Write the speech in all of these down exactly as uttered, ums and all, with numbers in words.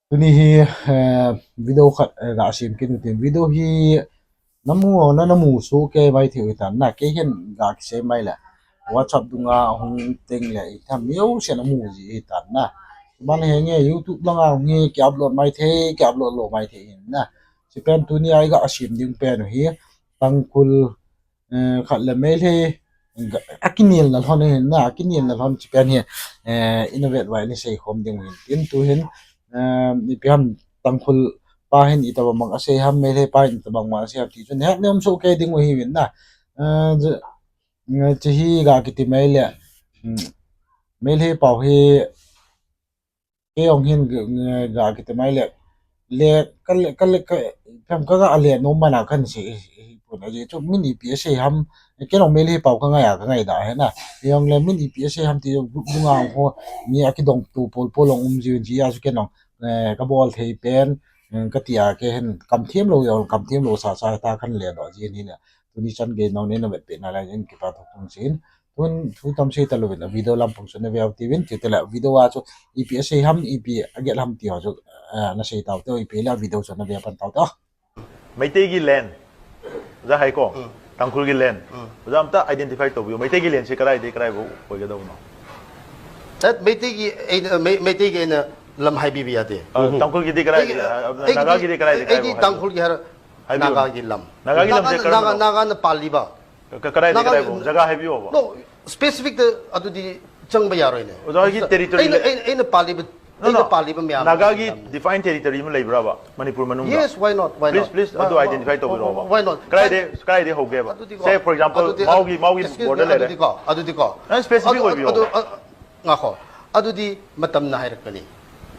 Tuni hi, eh, video khat, eh, ga sem kit u tin. Video hi namu, na, namu soh kei mai thei u hitan na. Kei hin ga kisei mai le. WhatsApp dunga hung teng le, i tham mi jousen amu ji hitan na. Chuban henge YouTube langa hung hi ki upload mai thei, ki upload lou mai thei hin na. Chuban tuni a i ga sem ding pen u hi Tangkhul, eh, khat le Meitei, ga, akinelna lhon hin na, akinelna lhon chuban hi, eh, ina vet uva ina sei khom ding u hin. Tin tu hin, eh, ipi ham Tangkhul pa hin itobang bang asei ham, Meitei pa hin itobang bang asei ham ti chu nahet nom soh kei ding u hi vin na. Eh, chu, eh, chu hi ga kiti mai le, mm, Meitei pau hi, kei jong hin ga, ga, ga kiti mai le, le, ka le, ka le, ka, phem ka ga le nom mana kan sei, eh, eh, pun aji chu min ipi asei ham, kei jong Meitei pau ka ngai a, ka ngai da he na. Kei jong le min ipi asei ham ti jong group dunga ho, mi akidong tu pol pol jong um ji un ji a chu kei jong, eh, ka bol thei pen, eh, ka ti a kei hin kam them lou jong, kam them lou sa sa ta kan le doh ji ni le. Tuni chan gei nau nei na vet pen na lai jin kipa thok thong sin. Tun thu tam sei ta louvin, a video lampang chu na ve u tivin, chutile video a chu ipi asei ham, ipi agel ham ti ho chu, eh, na sei tau te, ipi le video chu na ve pan tau te. Meitei ki land. Oja hai ko. Hmm. Tangkhul ki land. Hmm. Oja amta identify tobin. Meitei ki land se karai dei, karai bou, koi ka dou no. That Meitei ki, eh, Mei-, Meitei ki na lam hai bi bi ate. Ah, hmm. Tangkhul ki dei karai, eh, dei, ah, eh, Naga ki dei karai dei, eh, karai bou, Tangkhul ki har Hai bi Naga ki lam. Naga ki lam Naga se na, karai Naga, bou. Naga na paliba. Ka-, ka-, karai de, Naga karai bou. Jaga hai bi bou. No, specific te adudi chang ba yaroi ne. Oja ki territory eina, le. Eina, eina paliba, no, eina no. Paliba mayam Naga ki lam. Defined territory ma leibra ba? Manipur manung ba? Yes, why not? Why please, not? Please, why, adu why, identify to why, biro ba? Why not? Karai de, karai de ho ge ba? Adudi ko. Say, for example, adudi, Mao ki, Mao ki excuse border me, le adudi de. Ko, adudi ko. Na specific adu, oi bi adu, ho ba? Adu, Ngakho. Adudi matamna hairakani.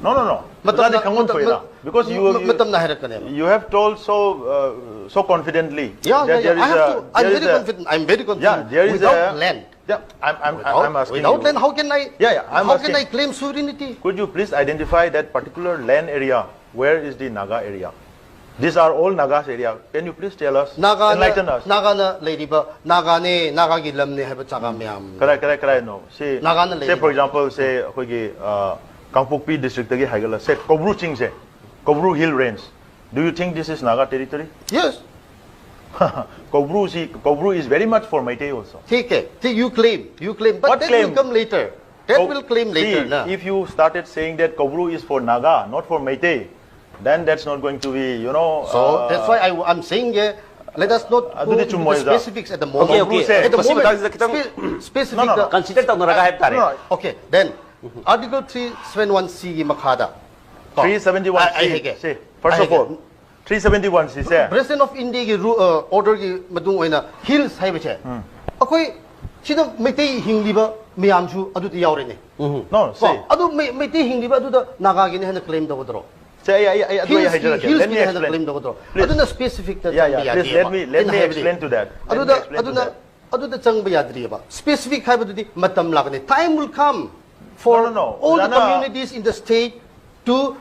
No, no, no. Matamna, matam-, matam-, because you, ma-, you, matamna hairakani. You have told so, uh, so confidently. Yeah, that yeah, yeah. There is I have a, to, I'm very confident. I'm very confident. Yeah, there is without a land. Yeah, I'm, I'm, without, I'm asking without you. Land, how can I, yeah, yeah, I'm how asking, can I claim sovereignty? Could you please identify that particular land area? Where is the Naga area? These are all Nagas area. Can you please tell us, Naga na, enlighten us? Naga na leiriba, Naga ne, Naga ki lam ne haiba chaga mayam. Correct, correct, correct, no. Say, Naga na say, for leiriba. Example, say, ꯑꯩꯈꯣꯏꯒꯤ, uh, ꯀꯥꯡꯄꯣꯛꯄꯤ district ꯇꯒꯤ ꯍꯥꯏꯒꯠꯂ, say, ꯀꯧꯕ꯭ꯔꯨ ꯆꯤꯡꯁꯦ, Koubru Hill Range. Do you think this is Naga territory? Yes. ꯀꯧꯕ꯭ꯔꯨꯁꯤ, Koubru is very much for Meitei also. ठीक है, ठीक, you claim, you claim, but what claim? That will come later. That will claim later, na. See, if you started saying that Koubru is for Naga, not for Meitei, then that's not going to be, you know, so, uh, that's why I, I'm saying, eh, let us not go into the specifics at the moment. Okay, okay. At the moment, spe-, specific, no, no, no. Consider ꯇꯧꯅꯔꯒ ꯍꯥꯏꯕ ꯇꯥꯔꯦ. No. Okay, then, Article three seven one C ꯒꯤ ꯃꯈꯥꯗ. Ko. Three seventy-one C, I, I hege. See, first of all, three seventy-one C ꯁꯦ꯫ President of India ꯒꯤ ru-, uh, order ꯒꯤ ꯃꯇꯨꯡ ꯑꯣꯏꯅ hills ꯍꯥꯏꯕꯁꯦ, ꯎꯝ꯫ ꯑꯩꯈꯣꯏ ꯁꯤꯗ ꯃꯩꯇꯩ ꯍꯤꯡꯂꯤꯕ ꯃꯌꯥꯝꯁꯨ ꯑꯗꯨꯗ ꯌꯥꯎꯔꯦꯅꯦ꯫ ꯎꯝ꯫ No, ꯀꯣ? See. ꯑꯗꯨ ꯃꯩ-, ꯃꯩꯇꯩ ꯍꯤꯡꯂꯤꯕ ꯑꯗꯨꯗ ꯅꯥꯒꯥꯒꯤꯅꯤ ꯍꯥꯏꯅ claim ꯇꯧꯒꯗ꯭ꯔꯣ? See, ꯑꯩ, ꯑꯩ, ꯑꯩ, ꯑꯗꯨ ꯑꯩ hills ꯀꯤ, ꯍꯥꯏꯖꯔꯛꯀꯦ꯫ Hills ꯀꯤꯅꯤ ꯍꯥꯏꯅ claim ꯇꯧꯒꯗ꯭ꯔꯣ? Let me explain. Please. ꯑꯗꯨꯅ specific ꯇ ꯆꯪꯕ ꯌꯥꯗꯦꯕ꯫ Yeah, yeah, please, let me, let me explain to that. Let me explain to that. ꯑꯗꯨꯗ, ꯑꯗꯨꯅ ꯑꯗꯨꯗ ꯆꯪꯕ ꯌꯥꯗ꯭ꯔꯤꯑꯕ꯫ Specific ꯍꯥꯏꯕꯗꯨꯗꯤ ꯃꯇꯝ ꯂꯥꯛꯀꯅꯤ꯫ Time will come for all the communities in the state to,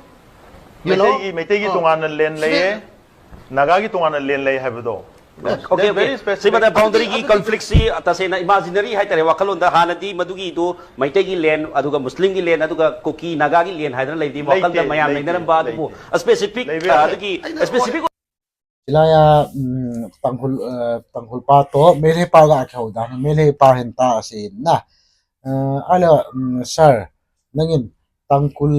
you know, ꯑꯣꯖꯥꯅ, ꯃꯩꯇꯩꯒꯤ, ꯃꯩꯇꯩꯒꯤ ꯑ, ꯇꯣꯉꯥꯟꯅ land ꯂꯩꯌꯦ, ꯁꯤ-, ꯅꯥꯒꯥꯒꯤ ꯇꯣꯉꯥꯟꯅ land ꯂꯩ ꯍꯥꯏꯕꯗꯣ꯫ That's, okay, that's okay. Very specific. ꯁꯤꯃꯗ boundary ꯒꯤ ꯑꯗꯨꯗꯤ conflict ꯁꯤ ꯇꯁꯦꯡꯅ imaginary ꯍꯥꯏꯇꯥꯔꯦ, ꯋꯥꯈꯜꯂꯣꯟꯗ ꯍꯥꯟꯅꯗꯤ ꯃꯗꯨꯒꯤꯗꯨ ꯃꯩꯇꯩꯒꯤ land, ꯑꯗꯨꯒ ꯃꯨꯁꯂꯤꯝꯒꯤ land, ꯑꯗꯨꯒ ꯀꯨꯀꯤ ꯅꯥꯒꯥꯒꯤ land ꯍꯥꯏꯗꯅ ꯂꯩꯕꯗꯤ ꯋꯥꯈꯜꯗ ꯂꯩꯇꯦ, ꯃꯌꯥꯝ ꯂꯩꯇꯦ, ꯂꯩꯅꯔꯝꯕ, ꯑꯗꯨꯕꯨ ꯂꯩꯇꯦ꯫ Specific, ꯑꯩꯅ ꯑ, ꯑꯗꯨꯒꯤ specific ꯁꯤꯂꯥꯏ, ꯎꯝ, ꯇꯥꯡꯈꯨꯜ, ꯑ, ꯇꯥꯡꯈꯨꯜ ꯄꯥ ꯇꯣ ꯃꯦꯂꯦ ꯄꯥ ꯒ ꯈꯦꯎꯗꯥ, ꯃꯦꯂꯦ ꯄꯥ ꯍꯦꯟ ꯇꯥ ꯑꯁꯤ ꯅ꯫ ꯑ, ꯑꯂ, ꯎꯝ, sir, ꯅꯪꯒꯤꯟ ꯇꯥꯡꯈꯨꯜ,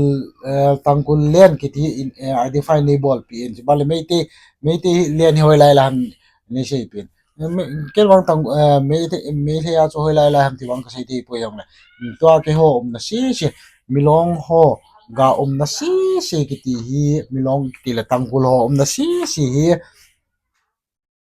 ꯑ, ꯇꯥꯡꯈꯨꯜ land ꯀꯤꯇꯤ ꯏꯟ, ꯑ, identify ꯅꯤ ꯕꯣꯜ ꯄꯤ ꯏꯟ ꯁꯤ ꯕꯥꯂꯦ ꯃꯩꯇꯩ, ꯃꯩꯇꯩ land ꯍꯣꯏ ꯂꯥꯏ ꯂꯥ ꯍꯝ ꯅꯤ ꯁꯤ ꯄꯤ ꯏꯟ꯫ ꯃꯦ-, ꯀꯦꯜꯋꯥꯡ ꯇꯥꯡ-, ꯑ, ꯃꯦ-, ꯃꯦꯂꯦ ꯌꯥ ꯆꯣ ꯍꯣꯏ ꯂꯥꯏ ꯂꯥ ꯍꯝ ꯇꯤ ꯋꯥꯡ ꯀꯁꯩ ꯇꯤ ꯄꯣ ꯌꯣꯡ ꯂꯦ꯫ ꯎꯝ, ꯇꯣ ꯀꯦ ꯍꯣ ꯎꯝ ꯅ ꯁꯤ ꯁꯤ꯫ ꯃꯤꯂꯣꯡ ꯍꯣ ꯒ ꯎꯝꯅ ꯁꯤꯁꯤ ꯀꯤꯇꯤ ꯍꯤ, ꯃꯤꯂꯣꯡ ꯀꯤꯇꯤ ꯂ ꯇꯥꯡꯈꯨꯜ ꯍꯣ ꯎꯝꯅ ꯁꯤꯁꯤ ꯍꯤ,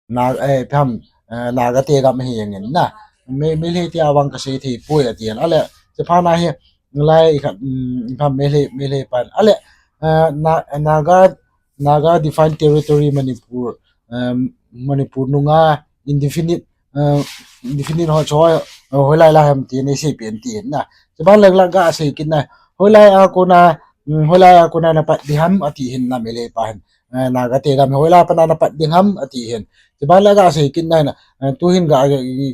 ꯅꯥ-, ꯑꯦ, ꯐꯝ, ꯑꯦ, ꯅꯥꯒ ꯇꯦꯒ ꯃꯍꯤ ꯌꯦꯡꯉꯤꯟ ꯅ꯫ ꯃꯦ-, ꯃꯦꯂꯦ ꯇꯤ ꯑꯋꯥꯡ ꯀꯁꯦ ꯊꯤ ꯄꯣꯏ ꯑꯇꯤꯌꯟ꯫ ꯑꯂꯦ, ꯆꯦꯐꯥꯅ ꯍꯤ, ꯂꯥꯏ ꯈ-, ꯎꯝ, ꯐꯝ ꯃꯦꯂꯦ, ꯃꯦꯂꯦ ꯄꯥꯟ꯫ ꯑꯂꯦ, ꯑ, ꯅꯥ-, ꯅꯥꯒꯥ, ꯅꯥꯒꯥ define territory ꯃꯅꯤꯄꯨꯔ, ꯑ, ꯃꯅꯤꯄꯨꯔ ꯅꯨꯡꯉꯥ indefinite, ꯑ, indefinite ꯍꯣ ꯆꯣ, ꯑ, ꯍꯣꯏ ꯂꯥꯏ ꯂꯥꯏ ꯍꯝ ꯇꯤ ꯅꯦ ꯁꯤ ꯄꯤ ꯑꯦꯟ ꯇꯤ ꯅ꯫ ꯆꯦꯕꯥ ꯂꯒ ꯂꯒ ꯑꯁꯦ ꯀꯤꯟ ꯅ꯫ ꯍꯣꯏ ꯂꯥꯏ ꯑ ꯀꯣꯅ, ꯎꯝ, ꯍꯣꯏ ꯂꯥꯏ ꯑ ꯀꯣꯅ ꯅ ꯄꯠ ꯗꯤ ꯍꯝ ꯑꯇꯤ ꯍꯤꯟ ꯅ ꯃꯦꯂꯦ ꯄꯥ ꯍꯤꯟ꯫ ꯑ, ꯅꯥꯒ ꯇꯦꯒ ꯃꯤ ꯍꯣꯏ ꯂꯥꯏ ꯄꯅ ꯅ ꯄꯠ ꯗꯤ ꯍꯝ ꯑꯇꯤ ꯍꯤꯟ꯫ ꯆꯦꯕꯥ ꯂꯒ ꯑꯁꯦ ꯀꯤꯟ ꯅ ꯅ, ꯑ, ꯇꯨ ꯍꯤꯟ ꯒ, ꯑ,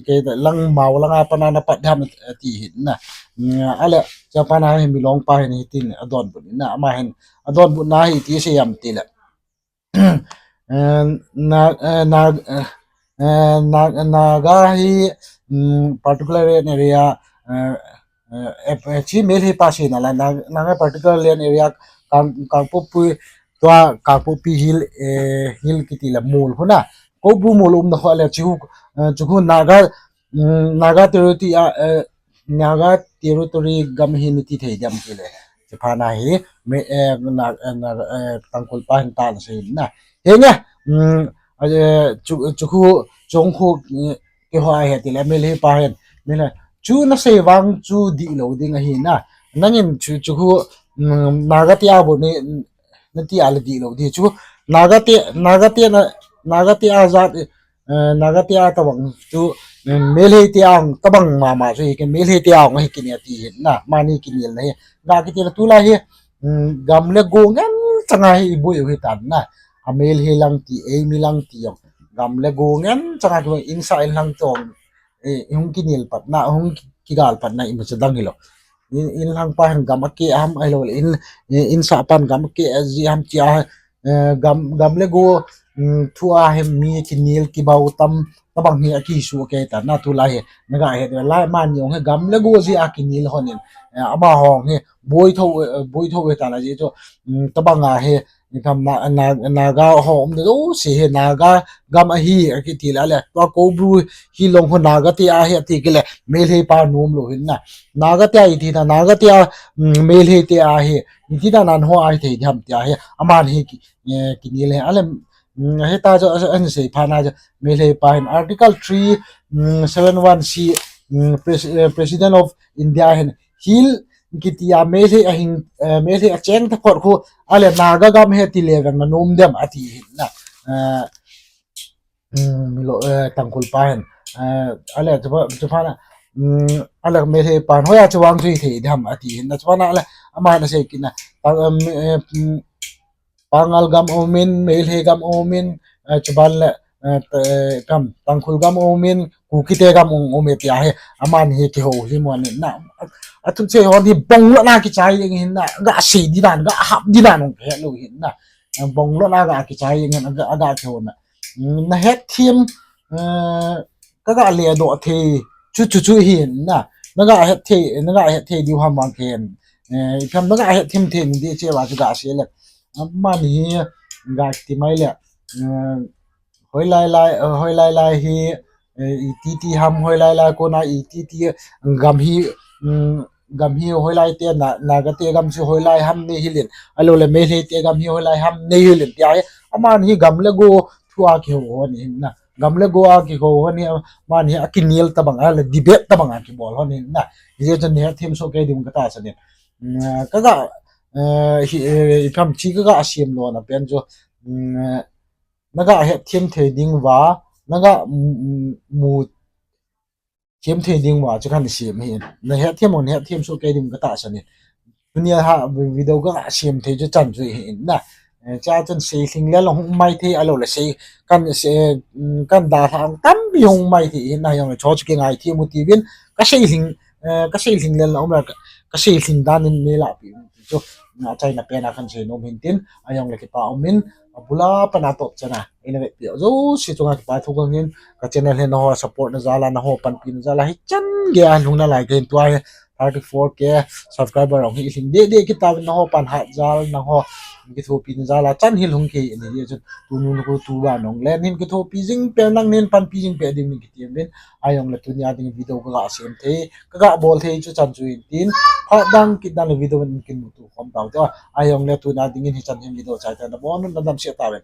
ꯀꯦ ꯂꯪ ꯃꯥꯎ ꯂꯪ ꯑ ꯄꯅ ꯅ ꯄꯠ ꯗꯤ ꯍꯝ ꯑꯇꯤ ꯍꯤꯟ ꯅ꯫ Mm, ale, Japan a hin milong pa hin hitin adonbut in na, ama hin adonbutna hi iti sei ham tile. Eh, na, eh, na, eh, eh, na, Naga hi, mm, particular land area, eh, eh, eh, chi Meitei pa seina la, na, Naga particular land area, Kang, Kangpokpi, tua Kangpokpi Hill, eh, Hill kiti la mol huna. Koubru mol umna kho le chu, eh, chu khu Naga, mm, Naga territory a, eh, Naga territory gam hi niti thei diam tile. Chuphat na hi, me, eh, na, eh, na, eh, Tangkhul pa hin tana sei na. Henge, mm, eh, chu, chu khu, chung khu, eh, keiho a he tile, Meitei pa hin. Meitei, chu nasei vang chu dihlou ding ahi na. Nangin chu, chu khu, mm, Naga tia bou ni, nati a le dihlou di. Chu, Naga te, Naga te na, Naga te a jat, eh, Naga te a tabang chu, eh, Meitei te a tabang mama chu hi ke Meitei te a hi kine ti hin na, mani kinel na hi. Ga kiti la tulai hi, mm, gam le go ngen changa hi iboi u hi tan na. A Meitei lang ti, eimi lang ti jong. Gam le go ngen changa ki insa inlang tong, eh, hung kinel pat na, hung ki, kigal pat na ima chu dang hilou. In, inlang pa hin gam ake ham ahilou le, in, eh, insa pan gam ake ji ham chia, eh, gam, gam le go, mm, thu a hi mi kinel kibau tam, tabang hi akisu ke ta na tulai hi. Naga he, lai mani jong hi gam le go ji a kinel hon in, eh, ama hong hi, boi tho, eh, boi tho he ta na ji chu, mm, tabang a hi, Ni kam na, na, Naga ho um de lo si he Naga gam ahi, akiti la le. Tua Koubru hi long ho Naga te ahi, ati kile, Meitei pa nom lou hin na. Naga te ahi ti na, Naga te a, mm, Meitei te ahi. Ni ti na nan ho ahi thei diam ti ahi. Aman hi ki, eh, kinel he. Ale, mm, he ta jo, an sei pha na jo, Meitei pa hin Article three, mm, seven one C, mm, pres-, eh, President of India hin, Hill kiti a Meitei a hin, eh, Meitei a cheng ta kot khu, ale Naga gam he ti le vang na nom dem ati hin na. Eh, mm, milo, eh, Tangkhul pa hin. Eh, ale chupa, chupa na, mm, ale Meitei pa hin, hoiya chu vang chu hi thei dem ati hin na. Chupa na ale, ama na sei kit na. Ta, em, eh, mm, Pangal gam umin, Meitei gam umin, eh, chuban le, eh, t-, eh, kam, Tangkhul gam umin, Kuki te gam um, um e tia hi, aman hi kihou hi mo ni na. Athu che hon hi bong lo na kichai ding hin na, ga sei di dan, ga hap di dan ong he lo hin na. Eh, bong lo na ga kichai ding hin, ga, ga kihou na. Mm, na het thim, eh, ka ga le do thei, chu chu chu hin na. Na ga het thei, na ga het thei diu ham vang khen. Eh, i kam na ga het thim thei ni di che wa chu ga sei le. Aman hi ga ti mai le, eh, hoilai lai, eh, hoilai lai hi, eh, iti ti ham hoilai lai kona iti ti gam hi, mm, gam hi hoilai te na, Naga te gam si hoilai ham nei hilin. Ahilou le Meitei te gam hi hoilai ham nei hilin. Tia hi, aman hi gam le go thu a kihou ho ni hin na. Gam le go a kihou ho ni, aman hi a kinel tabang a le debate tabang a kibol ho ni hin na. Hi je chun ni het thim so ke ding ka ta sa ni. Mm, ka ga, eh, hi, eh, i kam chi ka ga siam lo na pen chu, mm, na ga het thim thei ding va, na ga, mm, mm, mu thim thei ding va chu kan siam hi. Na het thim on het thim so ke ding ka ta sa ni. Tunia ha video ka ga siam thei chu chan chu hi na. Eh, cha chun sei hling le lo hung mai thei ahilou le sei kan se, mm, kan da hang tam bi hung mai thei hin na jong le cho chu ki ngai thim u ti vin ka sei hling, eh, ka sei hling le lo um le ka, ka sei hling dan in me la pi. Chu, na, achaina pen a kan sei nom hin tin, ajong le kipa umin, abul a pat a top chan a, ina ve pi jo si chunga kipa thu kang hin, ka channel hi na ho support na jal a, na ho panpi na jal a, hi chan ge a lhung na lai ka hin tua hi, thirty four K subscriber ong hi lhing de de kita na ho pan hat jal, na ho kithopi na jal a, chan hi lhung ke ni de chu, tu nu nu ku tu ba nong le, nin kithopi jing pe nang nin panpi jing pe ding ni kiti min, ajong le tunia ding video ka ga sem thei, ka ga bol thei chu chan chu in tin, phat dang kit dan le video in kin mutu khom tau te. Ajong le tuna ding in hi chan hin video chai ta na bon na dam sia ta ven.